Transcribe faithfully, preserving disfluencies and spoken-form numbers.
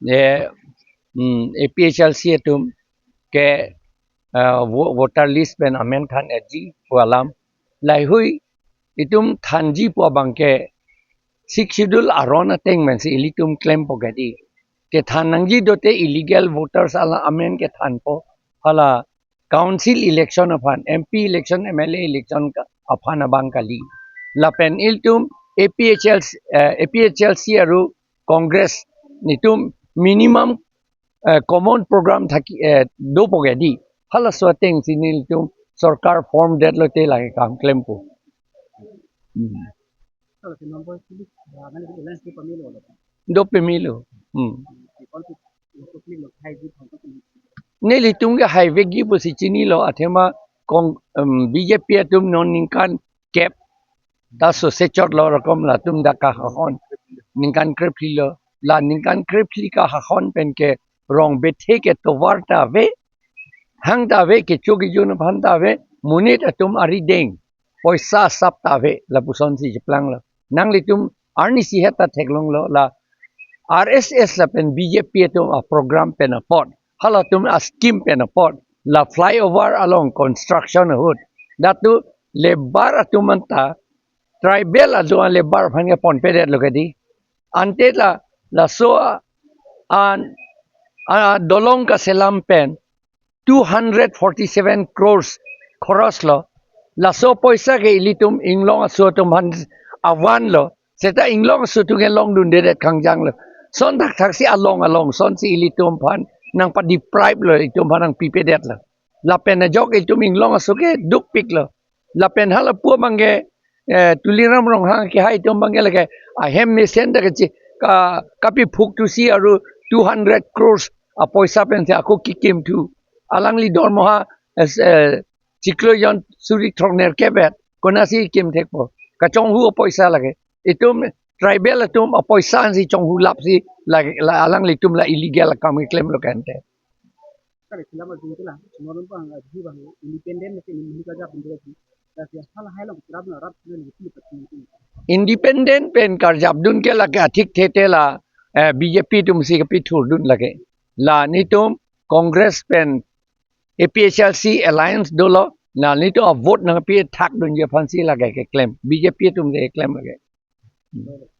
eh, hmm, A P H L C atum ke, eh, vo-, voter list pen amen than-etji pu alam. Laheihui itum thanji pu abang ke Sixth Schedule aron ateng pensi ilitum klempo ke dei. Kethan nangji dote illegal voters alam amen kethanpo. Hala council election aphan, M P election, M L A election ka-, aphan abang kali. Lapen ilitum A P H L C, eh, A P H L C aru Congress nelitum minimum, eh, common program thaki, eh, dopo ke dei. Halaso atengsi nelitum sorkar form detlote lake kam klempo. Hmm. Kalau si number sili, ah, mana di alliance di pemilu lo. Dopemelo. Hmm. Di konti, untuk pemilu, hai di konti. Nelitum ke haivekji pusi chinilo, athema kong, em, B J P atum non ningkan kep ta sose chotlo, rokom latum dak kahahon. Ningkan krephli lo. La ningkan krephli kahahon pen ke rong bethe ketovar ta ave, hang ta ave, kecho kejun aphan ta ave, monit atum arideng poisa asap ta ave, lapusonsi cheplanglo. Nanglitum arnisi het ta theklonglo, la R S S lapen B J P atum aprogram pen apot, halatum ascheme pen apot, la flyover along construction ahut, dak tu labour atum anta tribal atum a-labour aphan ke ponpedetlo ke dei. Ante la, laso a, an, a, dolong kaselam pen two hundred forty-seven crores khoros lo. Laso poisa ke ilitum inglong aso atum aphan avan lo. Seta inglong aso atum ke longdundedet kangjang lo. Son thakthaksi along along sonsi ilitum aphan nangpa-deprive lo, ilitum aphan nangpipedetlo. Lapen ajok ilitum inglong aso ke dukpiklo. Lapen halapu abang ke, eh, Tuliram Ronghang kehai atum abang ke lake ahem mesen ta kechi ka, kapiphuk thusi aru two hundred crores apoisa pensi ako kikim thu. Alangli dormoha, eh, eh, chiklo jon suri throknerkep vet. Konatsi kim thekpo? Kachonghu apoisa lake. Itum tribal atum apoisa ansi chonghu lapsi lake, la alanglitum la illegal akam keklemlo ke ante. Kare, film a jingkela, non bang, aji bang, independent ke ini karjap dun ke ji. Lasi hal hai long kerap na rap dun ke pili pati. Independent pen karjapdun ke lake athik thete la, eh, B J P atumsi kapithurdun lake. La nelitum Congress pen A P H L C alliance dolo, la nelitum avote nangpithakdunji aphansi lake keklem. B J P atumsi keklem lake.